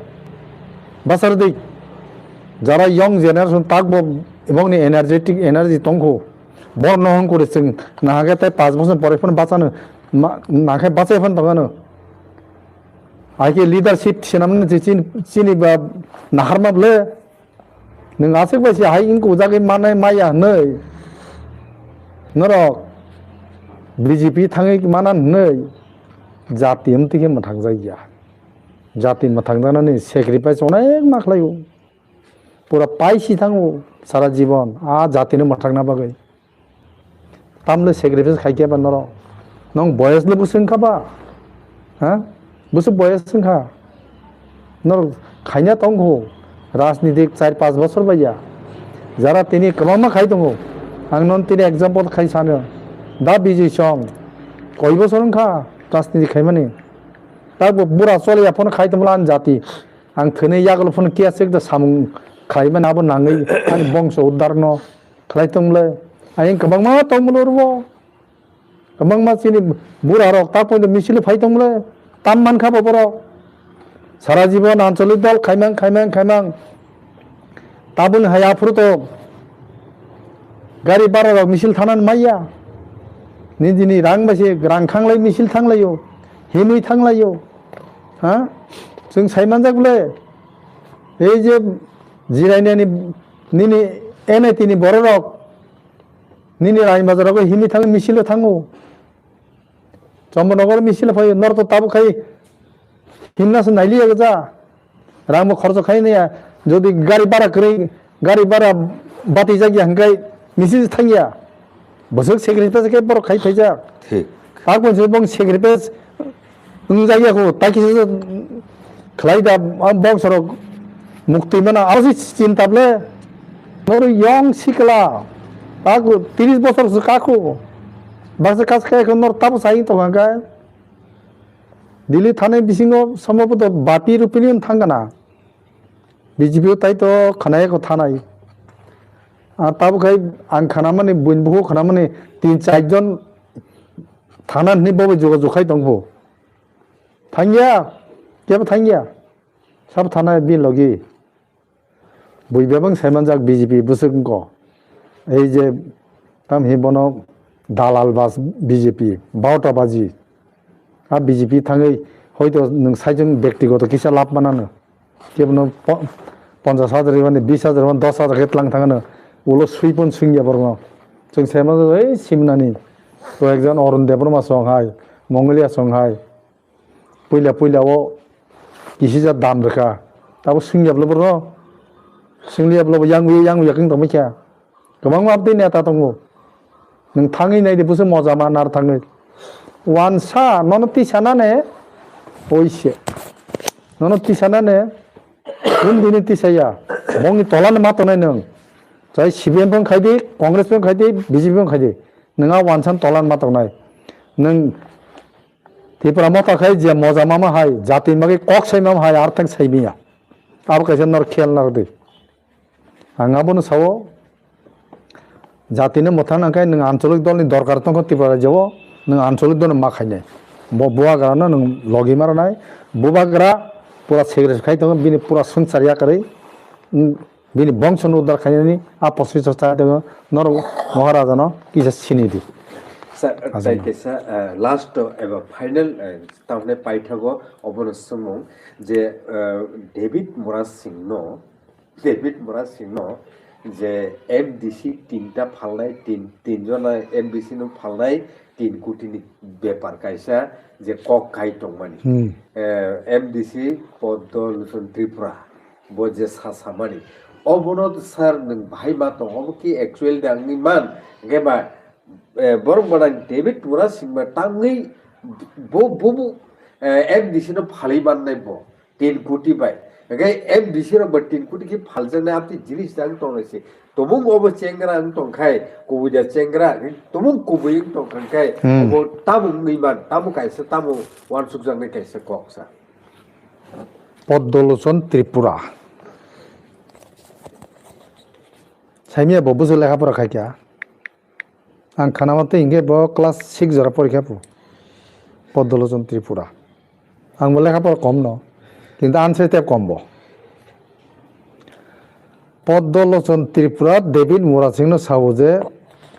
bachar di. Jara young generation takbo ebong ni energetic energy tongkho. Bor no hon kore chwng nahage tai pas bosor pore phone bachano ma-, nahage bachai phone tongano. Aike leadership senamne chini, chini ba naharma ble. Nwng aswk bai se hai wngkuk jagwi manai maya hwnwi norok B J P thangwi mana hwnwi jati wngtwi khe mwthangjakya. Jati mwthangjaknani sacrifice onek ma khlaio. Pura paisi thango sara jibon a jatino mwthangna bagwi. Tamle sacrifice khai khe ba norok? Nong boyes le bwswk wngkha ba? Ha? Bwswk boyes wngkha? Norok khaina tongkho rajnitik char panch bosor baiya. Jara tini kwbangma khai tongo. Ang non tini example khai sano. Da Bijay Song koi bosor wngkha rajniti khaimani. Tabo bura choliya phone khai tongmani jati. Ang thwini yagulo phone kiya sek da samung khlaimani abo nangwi ani bongso uddarno. Khlai tong le. Ayang kwbangma tong mano oro. Kwbangma chini bura rok ta poito misil phai tong le. Tam man kha bo borok. Sara jibon ancholik dol khaimang, khaimang, khaimang. Tabun hai aphuru to gari bara rok misil thanan maya. Nijini rang bai se rang khanglai misil thanglaio. Himwi thanglaio. Ha? Chwng sai manjak le. Ei je jirainani nini N I T ni borok rok. Nini Rain Bazar o himwi thangwi misil o thango. Chombo Nogor misil o phaio, nor to tabuk khai himna se nailiya gja. Rang bo khorcho khai naiya. Jodi gari bara kwrwi, gari bara bati jak ya hwnkhe misil se thangya. Bwswk sacrifice khe borok khai phaijak. Thik. Tabuk se bong sacrifice Wng jak ya kho, tai kisa khlai da, ang bongsorok muktwi mano, aro se chinta ble. Noro yong sikla, ta kho tris bosor se ka kho. Baksa kas kaya kho, nor tabo sai tong kha. Delhi thanai bisingo somboboto bati rupini thang kana. B J P o tai to khanai kho thanai. A tabo khai ang khanamani, buin buhu khanamani tin char jon thana hwnwi bobo jogajog khai tong kho. Thangya, kebo thangya. Sabo thana bini logi. Bui bebang saimanjak B J P bwswk wngkho. Ei je tam hi bono dalal bas B J P, baota baji. A B J P thangwi hoito nwng saichung bektigoto kisa lab manano. Kebono po-, ponchas hajar rwmani, bis hajar rwmani, dos hajar khe tlang thangano. Ulo swi pon swngya borokno. Chwng saimanjak ei simnani. To ekjon Arun Debbarma song hai, Mongolia song hai. Puila puila o kisija dam rwkha. Tabo swngyablo boro. Swngyablo bo yang yang yakung tongmikha. Kwbangma abdi neta tongo. Nwng thangwi naidi buso moja ma nar thangwi. Wansa nono tisa nane. Oise. Nono tisa nane. Kun dini tisa ya. Bongni tola ma tonai nwng. Chai C P M phang khaidi, Congress phang khaidi, B J P phang khaidi. Nwng a wansan tola ma tonai. Nwng Tipra motha khai je moja mama hai, jati magi kok sai mama hai, arthang sai miya. Abo kaisa nor khel nor di. Ang abono sao, jatini mwthang nangkhe nwng ancholik dolni dorkar tongkha Tripura rajyo-o, nwng ancholik dolni ma khainai. Bo bubagrano nwng logi maranai, bubagra pura segre khai tongo, bini pura swngchar yakarwi, mm, bini bongsono udar khainani a posisor cha tongo, norok Maharajano kisa sinidi. Sir, Ajani. Tai kaisa, eh, last eba final, eh, tamhne paithago obono swngmung je, eh, David Murasingno David Murasingno je M D C tinta phalnai, tin, tin jona M D C no phalnai tin koti ni bepar kaisa je kok kai tongmani. Hmm. Eh, M D C Poddo Lochon Tripura bo je sa samani. Obono sir nwng bahai ma tong, obo ki actual de angni man, hwnkhe ba, eh, borok gwnang David Murasing ba tangwi bo, bo, bo, eh, M D C no phalwi mannai bo. Tin koti bai. Hingke M D C rok bai tin koti khe phaljaknai, amtwi jinis da wng tongnai se. Tumung obo chengra wng tongkhai, kubui da chengra, tumung kubui wng tongkha khe, hmm, obo tamo wngwi man, tamo kaisa, tamo wansukjaknai kaisa kok sa. Poddo Lochon Tripura. Saimia bo bujo lekha pora khai kha. Ang khana mate hinkhe bo class six jora porikha phu. Poddo Lochon Tripura. Ang bo lekha pora kom no. Kintu answer tep kom bo. Poddo Lochon Tripura David Murasing no sao je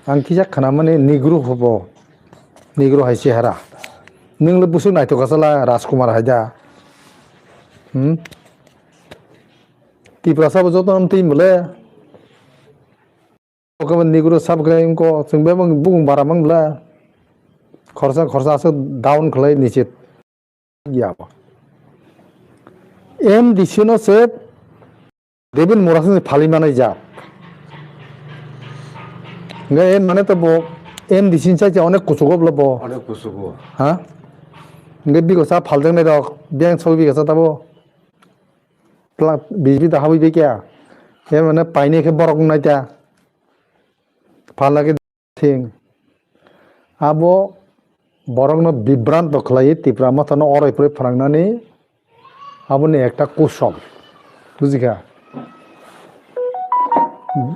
ang kisa khana mani Negro hobo. Negro hai chehara. Nwng le busuk naithok asala Rajkumar hai da. Hmm? Tiprasa bo joto nam twi mole. Oke, Negro sab khe wngkho, chwng bebak bukung bara mang bla. Khorsa, khorsa aswk down khlai niche ya bo. M D C no se David Murasing se phalwi manai ja. Nge en mane to bo M D C ni chai onek kuchugo bla bo. Onek kuchugo. Ha? Nge bigo sa phaljaknai rok, beng soi bigo sa tabo. Pla-, B J P da habwi bai kya. En mane paine khe borok nai ta. Phalna khe thing. Abo borokno bibranto khlaiwi Tipra Mothano oroi poroi phwrangnani aboni ekta kusol. Bujikha?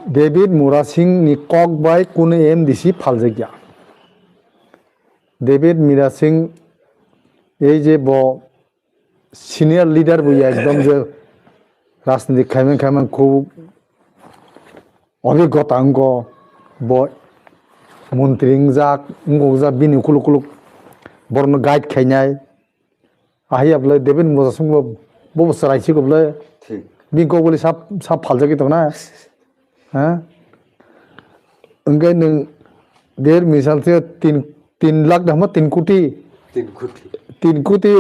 David Murasing ni kok bai kunu M D C phaljakya. David Murasing ei je bo senior leader bo ya ekdom je rajniti khaimang khaimang khu obhigota wngkho, bo montri wngjak, wngkok jak bini ukuluk ukuluk borokno guide khainai. Ahai ya bwlai David Murasing bo, bo bo chwrai si kho bwlai. Thik. Bini kok bwlai sab, sab phaljagwi tongna. Ha? Hwnkhe nwng der misal se tin, tin lakh da hwnba tin koti? Tin koti. Tin koti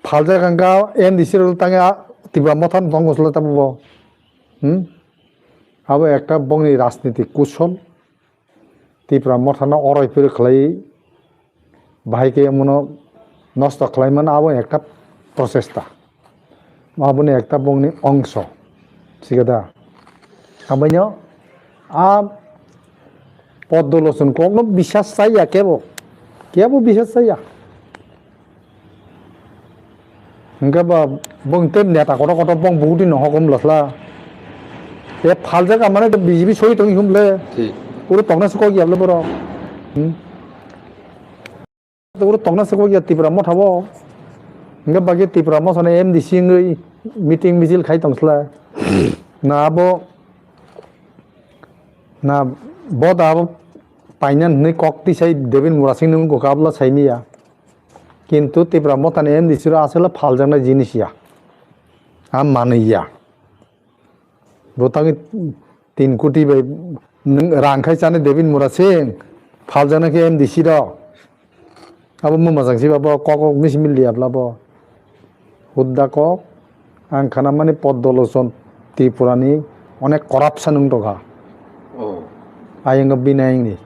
phaljak hwnkha M D C rok tangya Tipra Motha no tongo sle tamo bo. Hmm? Abo ekta bongni rajniti kusol. Tipra Mothano oroi phir khlai bahai khe omono nosto khlai mano, abo ekta prochesta, aboni ekta bongni ongso, sikhe da. Abaino a Poddo Lochon kokno bisas chaya kebo, kebo bisas chaya. Hingke ba bong te neta kotor kotor bong bukti no hokom losla. Te phaljak amane te B J P soi tong hum le. Thik. Uro tokna se kok yable borok. Hmm. Uro tokna se kok ya Tipra Motha bo. Hingke ba ke Tipra Motha ne M D C ngoi meeting misil khai tong sla. Na abo na bo da abo painan hwnwi kok tisai David Murasing nung kok abla sai miya. Kintu Tipra Mothani M D C rok aswk phaljaknai jinis ya, a manwi ya. Bo tangwi tin koti bai nwng rang khai chani David Murasing, Phaljaknai khe M D C rok. Abo muma jang siba bo kok kok misi mili yapla bo. Hudda kok. Ang khana mani Poddo Lochon Tripura ni onek corruption wng tongkha. Oh. Ayang bini ayang ni.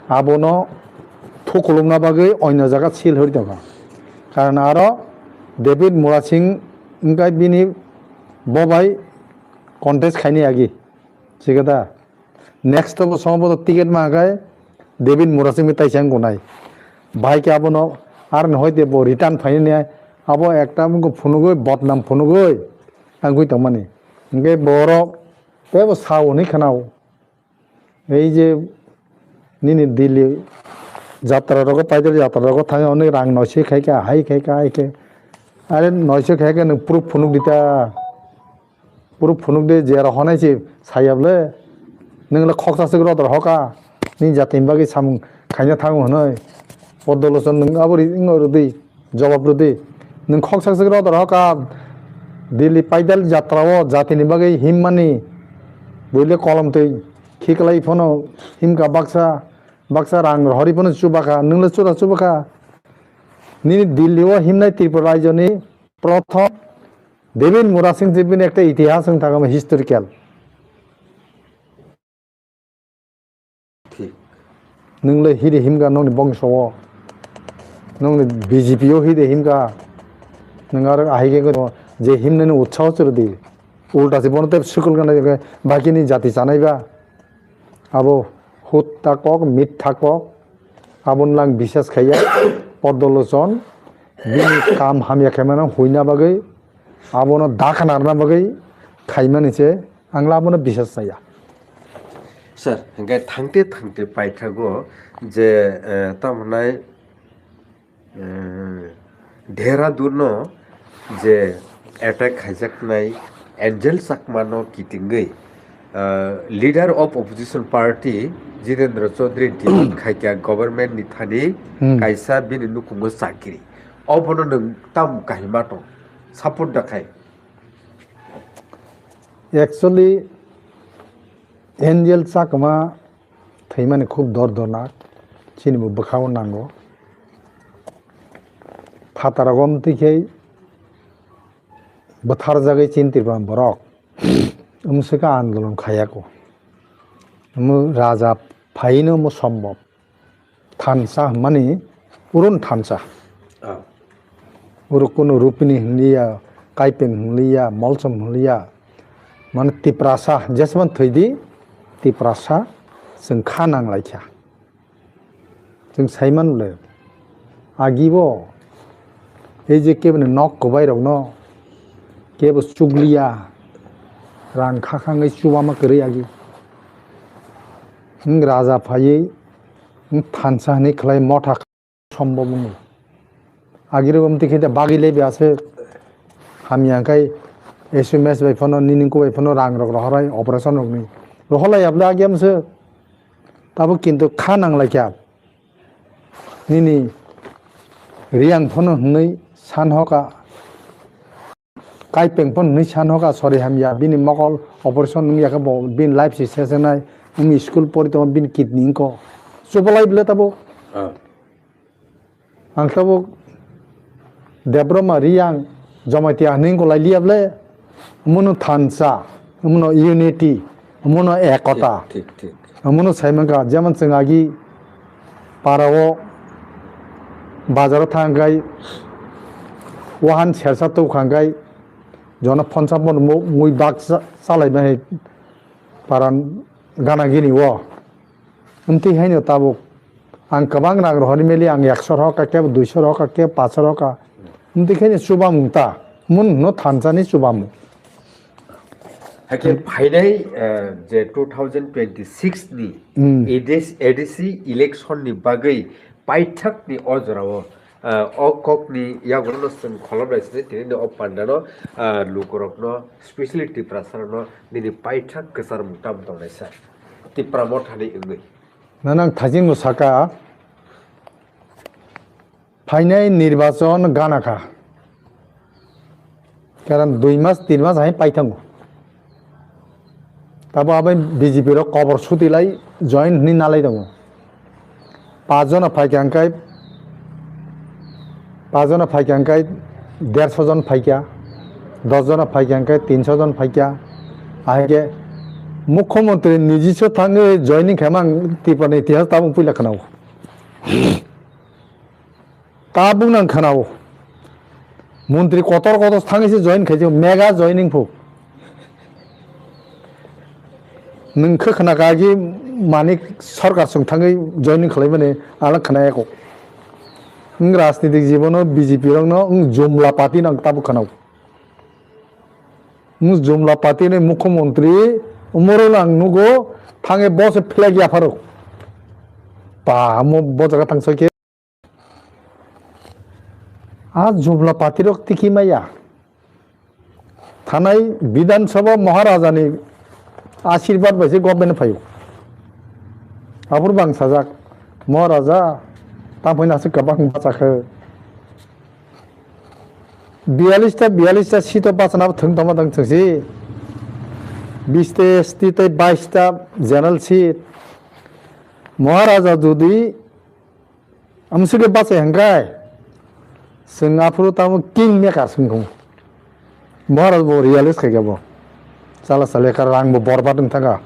Abono thukulukna bagwi oino jaga sil hori tongkha. Karon aro David Murasing wngkha bini bobai contest khaini agi. Chikada. Next to bo somo bo ticket ma khe David Murasing mi taisa wng gonai. Bai khe abono ar ni hoite bo return phainani abo ekta wngkha phunugwi bodnam phunugwi wngwi tongmani. Hwnkhe borok teibo sao hwnwi khwnao. Ei je nini Delhi jatra rogo, paidal jatra rogo thangwi hwnwi rang noise khai kha, hai khai kha, hai khe. Are noise khai khe nwng proof phunuk di ta. Puro phunuk de jera honai se sayab le. Nwng le khoksa swk rodor hoka. Nini jatini bagwi samung khaina thango hwnwi. Poddo Lochon nwng abo ri-, wngno rwdi, jawab rwdi. Nwng khoksa swk rodor hoka. Delhi paidal jatra o jatini bagwi himmani. Buile kolom twi khiklai phano himka baksa, baksa rang rohorwi phano chubakha. Nwng le chura chubakha. Nini Delhi o himnai Tripura rajyoni prothom David Murasing je bini ekta itihas wng thangma historical. Thik. Nwng le hide himkha nokni bongso o. Nokni B J P o hide himkha. Nwng aro ahai khe je himnani utsaho chwrwdi. Ulta se bono tei swkul gana bakini jati chanai ba. Abo hutta kok, mitha kok. Aboni lang bisas khaiya. Poddo Lochon bini kam hamya khaimano huina bagwi, abono dakha narna bagwi khaimani se, ang le abono bisas chaya. Sir, hingke thangte thangte paithago je, eh, tamo hwnai, eh, Dehradun no je attack khaijaknai Angel Chakma no kitingwi, ah, Leader of Opposition Party Jitendra Chaudhary demand khaikha government ni thani Hmm. kaisa bini nukhungo chakiri. Obono nwng tam kahima tong, support da khai. Actually, Angel Chakma thwimani khub dordornak, chini bo bwkhao nango. Phataro gom twi khe bwtharjagwi chini Tripura borok wngsuka andolon khayako. Omo raja phaino omo sombop. Thansa hwnmani purun thansa. Ah. Oro kunu Rupini hwnliya, Kaipeng hwnliya, Molsom hwnliya. Mane Tiprasa, jesman thwidi Tiprasa chwng kha nanglaikha. Chwng saiman le, agibo ei je keboni nok kwbairokno kebo chukliya, rang kha khangwi chubama kwrwi agi. Nwng raja phaiwi nwng thansa hwnwi khlai motha somboboni. Agirok omtwi khe bagwi laibi aswk hamya khai S M S bai phano nini kubai phano rang rok rohorai operation rokni. Rohorlai yable agi amswk. Tabuk kintu kha nanglaikha. Nini Riyang phano hwnwi san hoka, Kaipeng phano hwnwi san hoka, sori hamya, bini mokol operation wngya khe bo bini life se sesenai, wngwi school pori tongo, bini kidney wngkho. Chubalai bwle tabuk. Ah. Ang tabuk Debbarma Riyang Jamatia hwnwi wngkho lai liya bwle, omono thansa, omono unity, omono ekota. Thik, thik, thik. Omono sai mankha, jemon chwng agi para o bazar o thang khai, wahan sersa tuk khang khai, jono phonsa phon mu-, mui bak cha-, chalai bai hai para gana gini o. Amtwi haino tabuk ang kwbang rang rohorwi meli, ang ekso rohorkha, kebo duiso rohorkha, kebo paso rohorkha. Amtwi khaino chubamung ta, mun hwno thansani chubamung. Hakhe phainai, eh, je two thousand twenty-six ni Hmm. A D C, A D C election ni bagwi paithak ni o jora o, eh, o kok ni yagulo no chwng kholom lai sini tini ni o panda no, eh, lukurok no, specially Tiprasa rok no nini paithak kwchar mung tam tong lai sa Tipra Motha ni wngwi. Nang thajin bo saka, phainai nirbachon gana kha. Karon dui mas, tin mas hai pai thango. Tabo abai B J P rok kobor suti lai join hwnwi nalai tongo. Pach jona phaikha hwnkhe, pach jona phaikha hwnkhe derso jon phaikha, dos jona phaikha hwnkhe tinso jon phaikha. Ahikhe Mukhyamantri nijiso thangwi joining khaima ang Tripura ni itihas tabuk puila khwnao. Tabuk nang khwnao. Montri kotor kotor thangwi se join khaijak, mega joining phu. Nwng khe khna kha agi Manik Sarkar chwng thangwi joining khlaimani, ang khna ya kho. Nwng rajnitik jibono B J P rokno nwng jumla party nang tabuk khwnao. Nwng jumla party ni mukhyamantri umorok ang nugo, thangwi bo se flag yapharo. Pa, amo bo jaga thang soi khe. A jumla party rok tiki maya. Thanai Bidhan Sabha Maharaja ni ashirbad bai se government phaio. Aphuru bang sajak, Maharaja, tamo hwnwi aswk kwbang bachakha. Biyalista, biyalista seat o bachana bo thwng tongma tong thwngsi. Bish ta S T tei bais ta general seat. Maharaja jodi amswk khe bachai hwnkhe, chwng aphuru tamo king maker se wngkha. Maharaj bo realize khaikha bo. Chala chala kha rang bo borbad wng thangkha.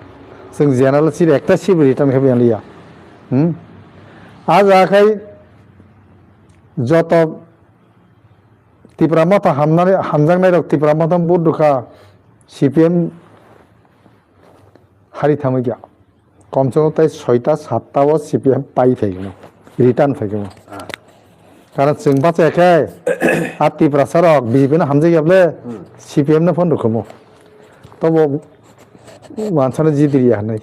Chwng general seat ekta seat bo return khe maliya. Hmm? A jaga khai joto Tipra Motha hamnani, hamjaknai rok Tipra Motha vote rwkha C P M hari thamwi kha. Komse kom tai soita satta o C P M pai phaikha, return phaikha. Ah. Karon chwng bacha khe a Tiprasa rok B J P no hamjak ya bole Hmm. C P M no phone rwkhamu. Tobo wansano jitiriya hinwi.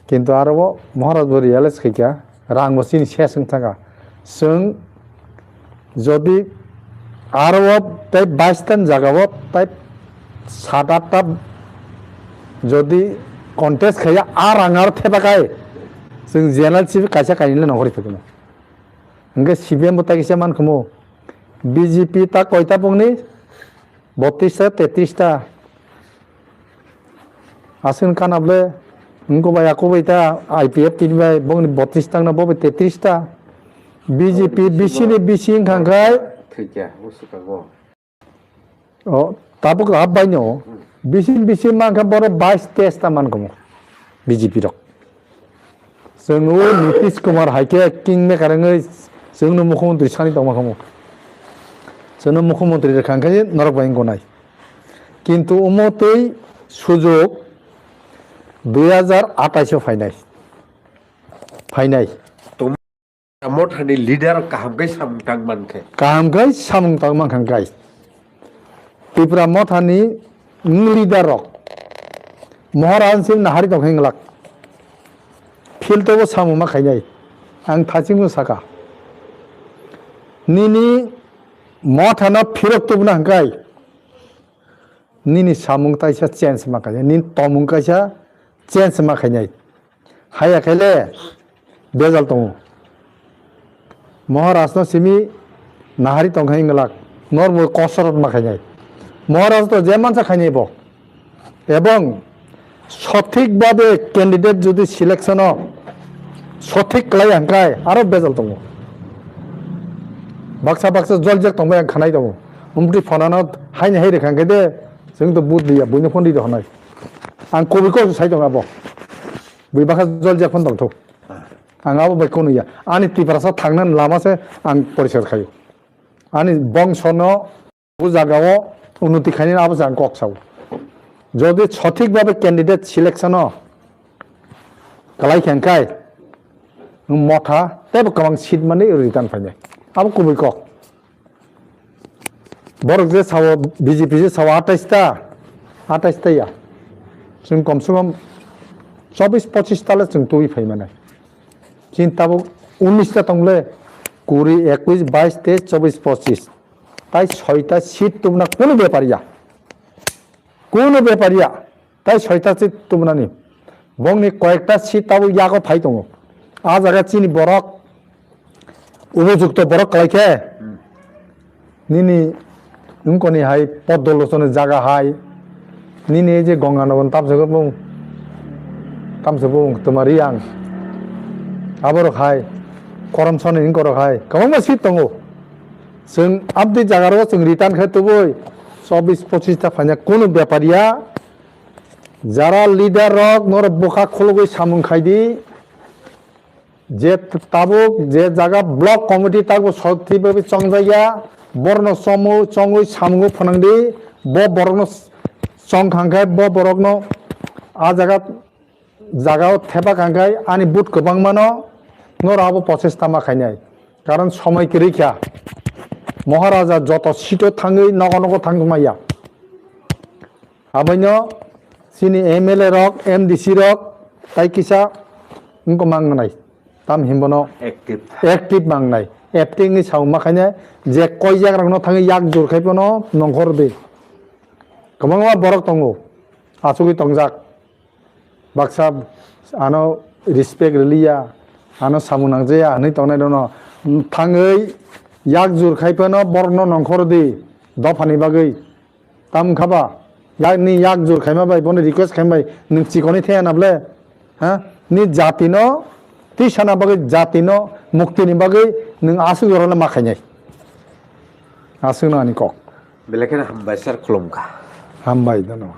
Kintu aro bo Maharaj bo realize khaikha, rang bo chini ses wng thangkha. Chwng jodi aro o tei bais ta ni jaga o tei sat atta jodi contest khaiya, a rang aro thepa kai, chwng general chief kaisa kainwi le nongkhorwi phai kheno. Hwnkhe C P M bo tai kisa man khamo, B J P ta koita bongni? Botris ta, tetris ta. Aswk kana bole, wngkha bai, ako bai ta, I P F T ni bai, bongni botris ta wngna, bo bai tetris ta. B J P, B C ni B C wngkha khe. Thwikya, o swkang o. O, tabuk hap bai no. Hmm. B C ni B C mankha boro bais teis ta mankha mo. B J P rok. Chwng o Nitish Kumar hai khe king maker wngwi chwngno mukhyamantri sani tongma khamu. Chwngno mukhyamantri rwkha hwnkhe norok bai wngkha nai. Kintu omo twi sujok dui hajar atais o phainai. Phainai. Mothani leader kaham khe samung tang man khe. Kaham khe samung tang man kha khe. Tipra Mothani leader rok Maharaj sing nahari tong khe glak. Field o bo samung ma khainai. Ang thaching no saka. Nini Mothano phirok tubuna hwnkhe nini samung kaisa change ma khainai. Nini tomung kaisa change ma khainai. Haya khe le bejal tongo. Maharaj no simi nahari tong khe glak, norbo kosorot ma khainai. Maharaj to je mansa khainai bo. Ebong sothik babe candidate jodi selection o sothik khlai hwnkhe aro bejal tongo. Baksa baksa joljak tongbai ang khanai tongo. Umtwi phonano haini hai rwkha hwnkhe de, chwng to vote liya, buino phone ri rw hwnai. Ang kubui kok sai tongo abo. Bui bakha joljak phone tongthok. Ang abo bai kunu ya. Ani Tiprasa thangnani lama se ang poriskar khaio. Ani bongsono o jagao unnoti khainani abo se ang kok sao. Jodi sothik babe candidate selection o kalai khe hwnkhe, Motha teibo kwbang seat mani return phainai. Abo kubui kok. Borok je sao, B J P je sao atais ta, atais ta ya. Chwng kom se kom chobis pochis ta le chwng tubui phai mane. Chini tabuk unis ta tong le, kuri, ekwis, bais, teis, chobis, pochis. Tai soita seat tubuna kunu bepar ya. Kunu bepar ya. Tai soita seat tubunani. Bongni koyekta seat tabuk yago phai tongo. A jaga chini borok, upojukto borok kwlai khe, nini wngkoni hai Poddo Lochoni jaga hai, nini ei je Gonganagon tamsok bung, tamsok bung twma Riyang. Aborok hai, corruption ni korok hai, kwbangma seat tongo. Chwng abdi jaga ro chwng return khai tubui, chobis pochis ta phaina kunu bepar ya. Jara leader rok norok bwkha khulugwi samung khai di. Je tabuk je jaga block committee tabuk sotwi bai chongjak ya, borno chomu chongwi samungo phwnang di, bo borokno chong khang khe bo borokno a jaga jagao thepa kang khe ani but kwbangmano norok abo pochesta ma khainai. Karon somoi kwrwi kha. Maharaja joto sito thangwi nogo nogo thang maya. Aboino chini M L A rok, M D C rok tai kisa wngkha mangnai. Tam himbono active mangnai. Active wngwi sauma khainai je koi jak rokno thangwi yak jur khai phano nongkhor di. Kwbangma borok tongo. Achugwi tongjak. Baksa ano respect riliya, ano samung nangjaya hinwi tongnai rokno thangwi yak jur khai phano borokno nongkhor di dophani bagwi. Tam wngkha ba? Yak ni yak jur khaima bai, bono request khaima bai nwng chikoni thaya na ble? Ha? Ni jati no tisana bagwi, jati no mukti ni bagwi nwng aswk jora no ma khainai. Aswk no ani kok. Belai kheno hambai sir, khulumkha. Hambai dono.